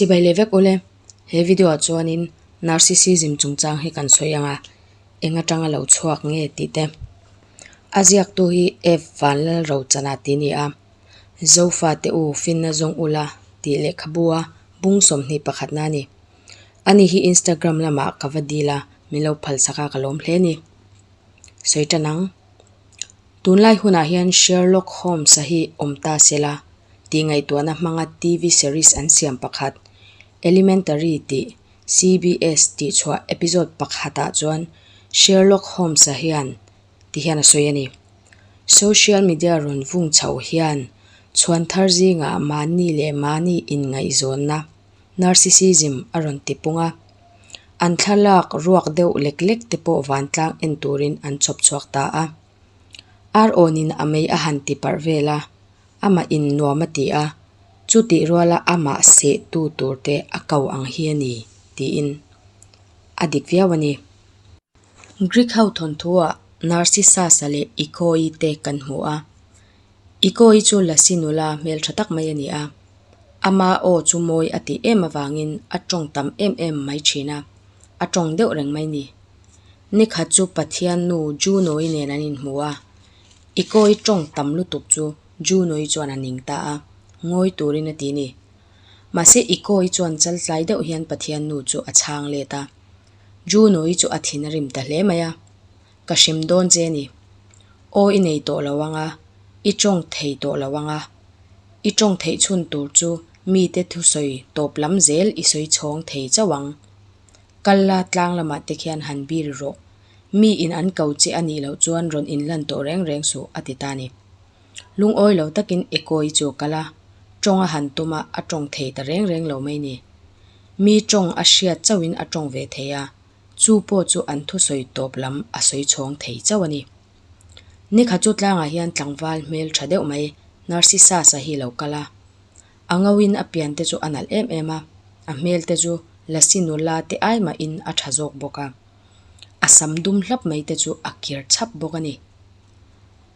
Chibai leh vek ule, he video ah chuanin Narcissism chungchang hi kan sawi ang a, eng atanga lo chhuak nge tih te. A ziaktu hi F Vanlalrochana tih a ni a, Zofa te u finna zawng ula tih lehkhabu a bung 21 na a ni. Ani hi Instagram lamah ka va dil a, min lo phalsak a ka lawm hle a ni. Sawi tan ang. Tunlai hunah hian Sherlock Holmes-a hi awm ta se la tih ngaihtuahna hmanga TV series an siam pakhat, Elementary tih CBS tih chhuah episode pakhatah chuan Sherlock Holmes-a hian ti hian a sawi a ni. Social media rawn vung chhoh hian chhuan thar zingah mahni leh mahni inngaihzawnna, Narcissism a rawn ti pung a, an thlalak ruak deuh lek lek te pawh vantlang en turin an chhawp chhuak ta a. Ar awnin a mei a han ti parh vel a, amah in nuam a ti a, chutih ruala amah seh tu tur te a ko ang hi a ni tiin a dik viau a ni. Greek ho thawnthu-ah Narcissus-a leh Echo-i te kan hmu a. Ikawi chu Lasi nula hmeltha tak mai a ni a, ama aw chu mawi a tih em avangin a tawng tam em em mai thin a, a tawng deuh reng mai ni. Nikhat chu Pathian nu Juno-i nen an inhmu a, Ikawi tawng tam lutuk chu Juno-i chuan a ning ta a, ngawi turin a ti ni. Mahse Ikawi chuan chaltlai deuh hian Pathian nu chu a chhang let a, Juno-i chu a thin a rim ta hle mai a. Ka hrem dawn che ni. Aw i nei tawh lo ang a, i tawng thei tawh lo ang a. I tawng theih chhun tur chu mite thusawi tawp lam zel i sawi chhawng thei chauh ang. Kal la tlang lamah te khian han bir rawh. Mi in an ko che a nih loh chuan rawn inlan tawh reng reng suh a ti ta ni. Lungawi lo takin Ekawi chu a kal a, tawng a han tum a, a tawng thei ta reng reng lo mai ni. Mi tawng a hriat chauhin a tawng ve thei a, Chu pawh chu an thusawi tawp lam a sawi chhawng thei chauh a ni. Nikhat chu tlangah hian tlangval hmel tha deuh mai Narcissus-a hi lo kal a. A ngauin a pian te chu a nalh em em a, a hmel te chu Lasi nula te ai mahin a tha zawk bawk a. A sam dum hlap mai te chu a kir chhap bawk a ni.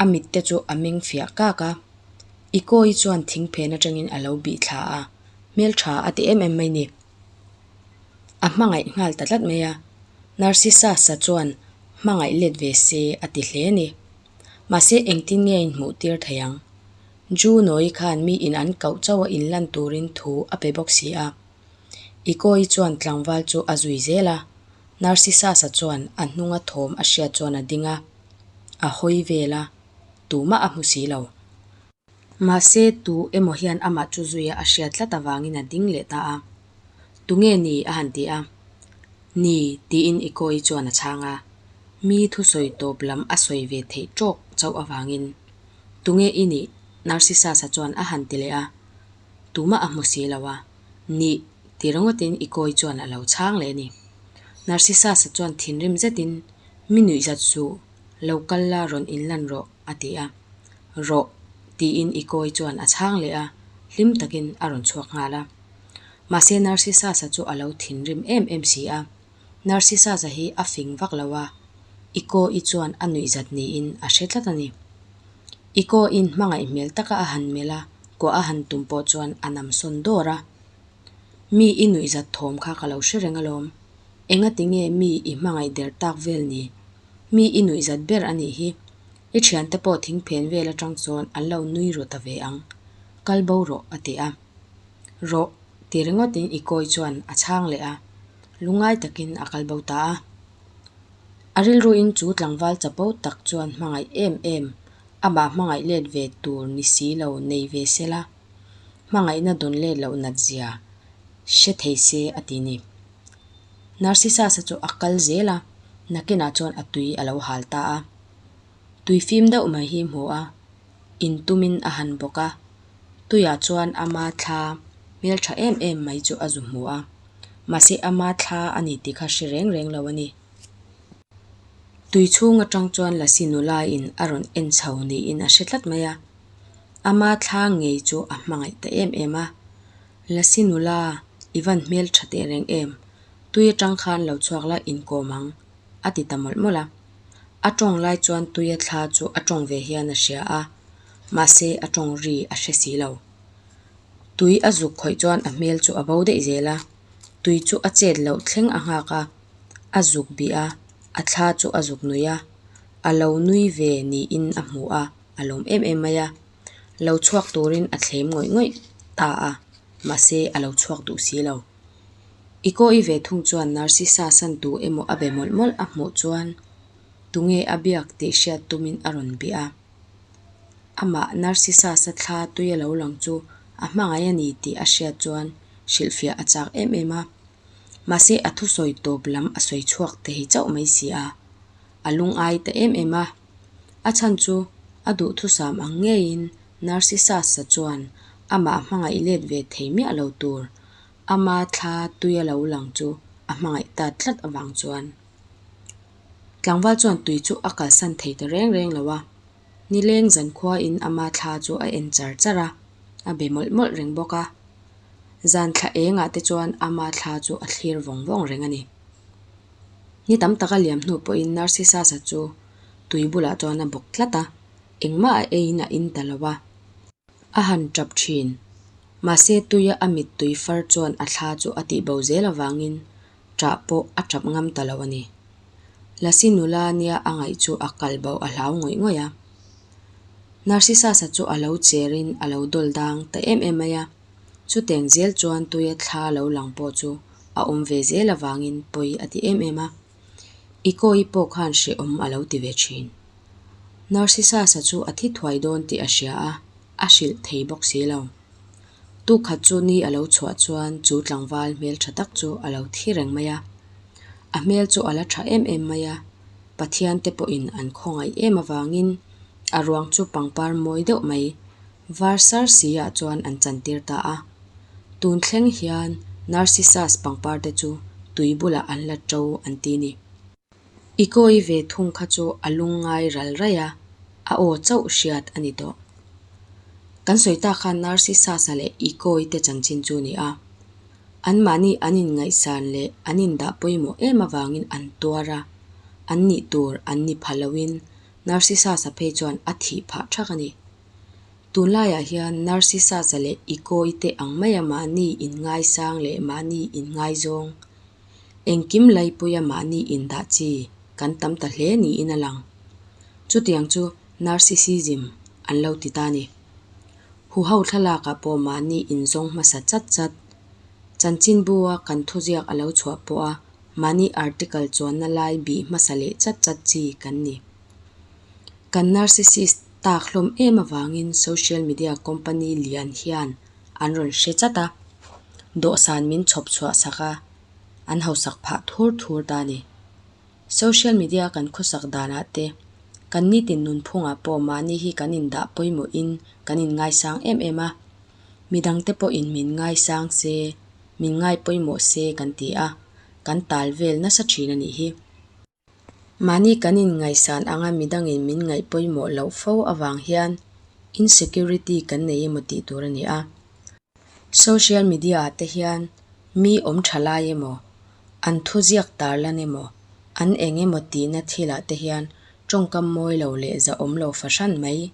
A mit te chu a meng fiah kak a. Ikawi chuan thingphen atangin a lo bih thla a, hmel tha a ti em em mai ni. A hmangaih nghal ta tlat mai a, Narcissus-a chuan hmangaih let ve se a ti hle a ni. Mahse engtin nge a inhmuh tir thei ang? Juno-i khan mi in an koh chauh a inlan turin thu a pe bawk si a. Ikawi chuan tlangval chu a zui zel a, Narcissus-a chuan a hnunga thawm a hriat chuan a ding a, a hawi vel a, tumah a hmu si lo. Mahse, tu emaw hian amah chu zuia a hriat tlat avangin a ding leh ta a. Tunge ni? a han ti a. Ni, tiin Ikawi chuan a chhang a. Mi thusawi tawp lam a sawi ve theih tawk chauh avangin, Tunge i nih? Narcissus-a chuan a han ti leh a. Tumah a hmu si lo a. Nih, ti ringawtin Ikawi chuan a lo chhang leh a ni. Narcissus-a chuan thinrim zetin, Mi nuihzat suh, lo kal la rawn inlan rawh, a ti a. Rawh, tiin Ikawi chuan a chhang leh a, hlim takin a rawn chhuak nghal a. Mahse Narcissus-a chu a lo thinrim em em si a. Narcissus-a hi a fing vak lo a, Ikawi chuan a nuihzat niin a hre tlat a ni. Ikawiin hmangaih hmel taka a han melh a, kuah a han tum pawh chuan a nam sawn dawr a. Mi i nuihzat thawm kha ka lo hre reng alawm. Engati nge mi i hmangaih der tak vel ni? Mi i nuihzat ber a nih hi. I thiante pawh thingphen vel atang chuan an lo nui ru ta ve ang. Kal bo rawh a ti a. Rawh ti ringawtin i kawi chuan a chhang leh a. Lungngai takin a kal bo ta a. A rilruin chu tlangval chapo tak chuan hmangaih em em, amah hmangaih let ve tur ni si lo nei ve se la, hmangaihna dawn let loh nat zia hre thei se a ti ni. Narcissus-a chu a kal zel a, nakinah chuan a tui a lo hal ta a. Tui fim deuh mai hi hmu a, in tumin a han bawk a. Tuiah chuan ama thla hmeltha em em mai chu a zu hmu a, mahse ama thla a ni tih kha hre reng reng lo a ni. Tui chhung atang chuan Lasi nula in a rawn en chho niin a hre tlat mai a, ama thla ngei chu a hmangaih ta em em a. Lasi nula, i van hmel tha teh reng em? Tui atang khan lo chhuak la inkawm ang, a ti ta mawlh mawlh a. A tawng lai chuan tuia thla chu a tawng ve hian a hria a, mahse a tawng ri a hre si lo. Tui a zuk khawih chuan a hmel chu a bo daih zel a, tui chu a chet loh thleng a nghak a, a zuk bih a, a thla chu a zuk nuih a, a lo nui ve niin a hmu a, a lawm em em mai a. Lo chhuak turin a thlem ngawih ngawih ta a, mahse a lo chhuak duh si lo. Ikawi ve thung chuan Narcissa-san tu emaw a be mawlh mawlh a hmuh chuan tunge a biak tih hriat tumin a rawn bih a. Amah Narcissa-sa thla tui a lo lang chu a hmangaih a ni tih a hriat chuan hrilhfiah a chak em em a. Mahse a thusawi tawp lam a sawi chhuak thei chauh mai si a. A lungai ta em em a. A chhan chu a duhthusam ang ngeiin Narcissus-a chuan amah hmangaih let ve thei miah lo tur ama thla tuia lo lang chu a hmangaih ta tlat avang chuan tlangval chuan tui chu a kalsan thei ta reng reng lo a. Nileng zankhuain ama thla chu a en char char a, a be mawlh mawlh reng bawk a. Zan thla engah te chuan ama thla chu a thlir vawng vawng reng a ni. Ni tam taka liam hnu pawhin Narcissus-a chu tui bulah chuan a bawk tlat a, engmah a eiin a in ta lo a. A han tap thin. Mahse tuia a mittui far chuan a thla chu a tihbo zel avangin ṭah pawh a ṭap ngam ta lo a ni. Lasi nula nia a ngaih chu a kal bo a hlau ngawih ngawih a. Narcissus-a chu a lo cherin a lo dawl dang ta em em mai a. Chuteng zel chuan tuia thla lo lang pawh chu a awm ve zel avangin pawi a ti em em a. I kawi pawh khan hrehawm a lo ti ve thin. Narcissus-a chu a thi thuai dawn tih a hria a, a hrilh thei bawk si lo. Tukhat chu ni a lo chhuah chuan chu tlangval hmel tha tak chu a lo thi reng mai a. A hmel chu a la tha em em mai a, Pathian te pawhin an khawngaih em avangin a ruang chu pangpar mawi deuh mai Var sar si ah chuan an chantir ta a. Tun thleng hian Narcissus pangpar te chu tui bulah an la to an ti ni. I kawi ve thung kha chu a lung ngai ral raih a, a aw chauh hriat a ni tawh. Kan sawi tak khan Narcissus-a leh i kawi te chanchin chu ni a. Anmahni an inngaihsan leh an indah pawimawh em avangin an tuar a, an nih tur an ni pha loin Narcissus-a phei chuan a thih phah thak a ni. Tunlaiah hian Narcissus-a leh Ikoi te ang maia mahni inngaisang leh mahni inngaizawng, engkim laipuia mahni indah chi kan tam ta hle niin a lang. Chutiang chu Narcissism an lo ti ta ni. Huho thlalakah pawh mahni inzawng hmasa chat chat. Chanchinbu-a kan thuziak a lo chhuah pawha mahni article chuanna lai bih hmasa leh chat chat chi kan ni. Kan narcissist tak hlawm em avangin social media company lian hian an rawn hre chat a, dawhsan min chhawp chhuah sak a, an hausak phah thur thur ta a ni. Social media kan khawsak danah te, kan nitin nunphungah pawh mahni hi kan indah pawimawhin kan inngaisang em em a, midangte pawhin min ngaisang se, min ngai pawimawh se kan ti a, kan tal vel nasa thin a nih hi. Mahni kan inngaihsan anga midangin min ngaih pawimawh loh fo avang hian insecurity kan nei emaw tih tur a ni a. Social media ah te hian mi awm tha lai emaw, an thuziak tarlan emaw, an eng emaw tihna thilah te hian tawngkam mawi lo leh zahawm lo fahran mai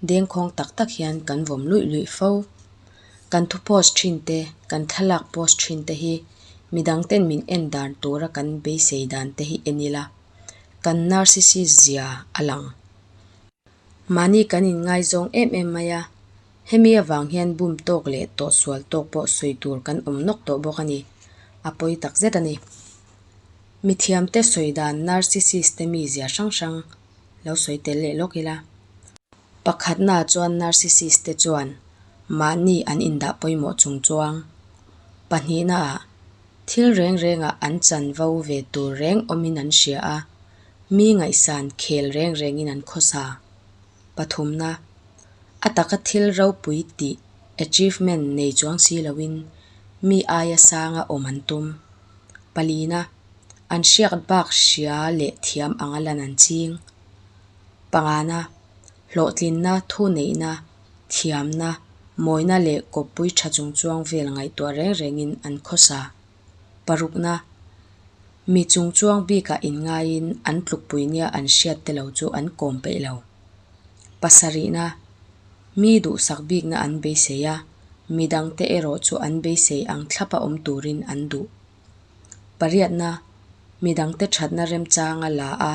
Dengkhawng tak tak hian kan vawm luih luih fo. Kan thu post thin te, kan thlalak post thin te hi midang ten min en dan tura kan beisei dan te hi en ila, kan narcissist zia a lang. Mahni kan inngaizawng em em mai a, hemi avang hian bum tawk leh tawhsual tawk pawh sawi tur kan awm nawk tawh bawk a ni. A pawi tak zet a ni. Mithiamte sawi dan narcissist te mizia hrang hrang lo sawi tel leh lawk ila. Pakhatna chuan narcissist te chuan mahni an indah pawimawh chung chuang. Pahnihnaah, thil reng rengah an chanvo ve tur reng awmin an hria a, mi ngaihsan khel reng rengin an khawsa. Pathumna, a taka thil ropui tih, achievement, nei chuang si loin mi aia sanga awm an tum. Palina, An hriak bak hria leh thiam anga lan an ching. Pangana, hlawhtlinna, thuneihna, thiamna, mawina leh kawppui tha chungchuang vel ngaihtuah reng rengin an khawsa. Parukna, mi chungchuang bikah inngaiin an tlukpui nia an hriat te lo chu an kawm peih lo. Pasarihna, mi duhsak bikna an beisei a, Midangte erawh chu an beisei ang thlapa awm turin an duh. Pariatna, Midangte thatna remchanga la a,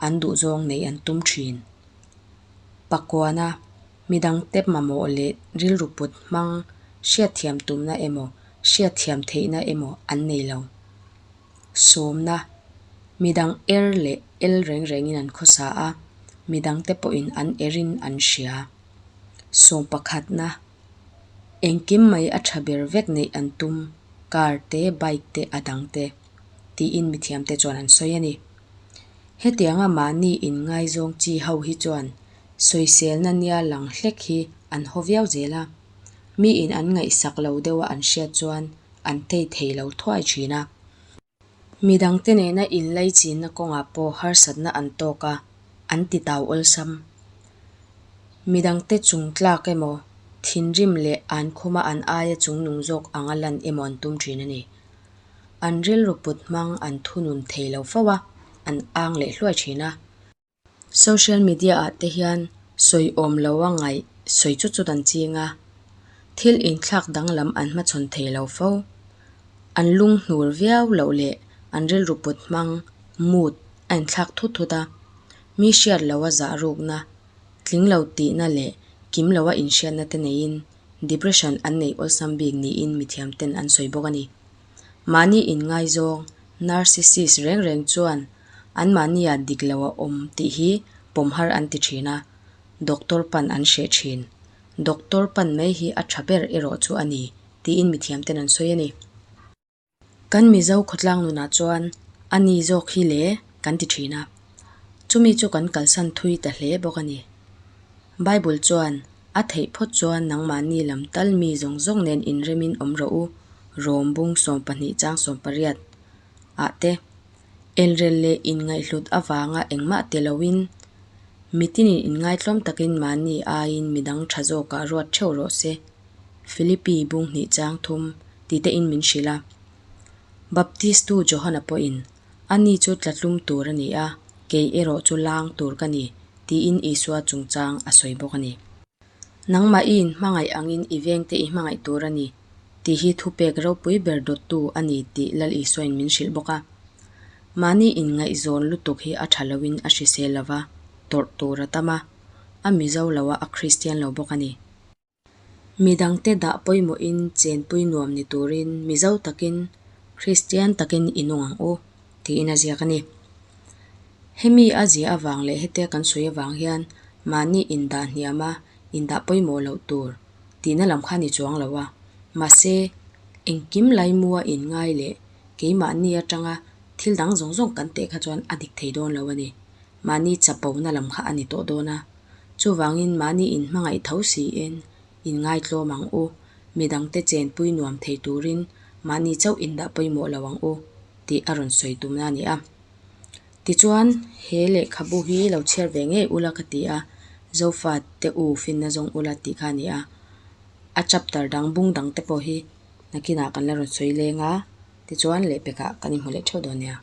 an duhzawng neih an tum thin. Pakuana, Midangte mamawh leh rilru put hmang hriatthiam tumna emaw, hriatthiam theihna emaw an nei lo. Sawmna, Midang er leh el reng rengin an khawsa a, midangte pawhin an erin an hria. Sawmpakhatna, Engkim mai a tha ber vek neih an tum, car te, bike te, a dang te, tiin mithiamte chuan an sawi a ni. Hetianga mahni inngaizawng chi ho hi chuan sawiselna nia lang hlek hi an haw viau zel a, miin an ngaihsak lo deuha an hriat chuan an tei thei lo thuai thin a. Midangte nena inlaichinna kawngah pawh harsatna an tawk a, an ti tau awlsam. Midangte chung tlak emaw, thinrim leh an khuma an aia chungnung zawk anga lan emaw an tum thin a ni. An rilru put hmang an thunun thei lo fo a, an ang leh hluai thin a. Social media ah te hian sawi awm lo a ngaih sawi chut chut an ching a, thil inthlak danglam an hmachhawn thei lo fo. An lung hnur viau loh leh an rilru put hmang, mood, a inthlak thut thut a, mi hriat lo a zah rukna, tling lo tihna leh kim lo a inhriatna te neiin depression an neih awlsam bik niin mithiam ten an sawi bawk a ni. Mahni inngaizawng, narcissist, reng reng chuan Anmahnia dik lo a awm tih hi pawm har an ti thin a, doctor pan an hreh thin. Doctor pan mai hi a tha ber erawh chu a ni, tiin mithiam ten an sawi a ni. Kan Mizo khawtlang nunah chuan a ni zawk hi le kan ti thin a, chumi chu kan kalsan thui ta hle bawk a ni. Bible chuan a theih phawt chuan nangmahni lam tal mi zawng zawng nen inremin awm rawh u, Rom bung 12 chang 18 ah te. Elrel leh inngaihhlut avanga engmah ti loin mitinin inngaitlawm takin mahni aiin midang tha zawkah ruat theuh rawh se, Philippi bung hnih chang thum tite in min hrilh a. Baptistu Johana pawhin, Ani chu tlatlum tur a ni a, kei erawh chu lang tur ka ni, tiin Isua chungchang a sawi bawk a ni. Nangmah i inhmangaih angin i vengte i hmangaih tur a ni tih hi thupek ropui ber dawttu a ni tih Lal Isuain min hrilh bawk a. Mahni inngaihzawn lutuk hi a tha loin a hrisel lo va, tawrh tur a tam a, a Mizo lo a, a Kristian lo bawk a ni. Midangte dah pawimawhin chenpui nuam ni turin Mizo takin, Kristian takin i nung ang u, tiin a ziak a ni. Hemi a ziah avang leh hetia kan sawi avang hian mahni indah hniam a, indah pawimawh loh tur tihna lam kha a ni chuang lo a. Mahse, engkim laimua inngai leh keimahni atanga thil dang zawng zawng kan teh kha chuan a dik thei dawn lo a ni. Mahni chapona lam kha a ni tawh dawn a. Chuvangin mahni inhmangaih tho siin inngaitlawm ang u, midangte chenpui nuam thei turin mahni chauh indah pawimawh lo ang u tih a rawn sawi tumna a ni a. Tichuan, he lehkhabu hi lo chhiar ve ngei ula ka ti a, Zofa te u finna zawng ula tih kha a ni a. A chapter dang bung dang te pawh hi nakinah kan la rawn sawi leng a, tichuan lehpekah kan inhmu leh theuh dawn nia.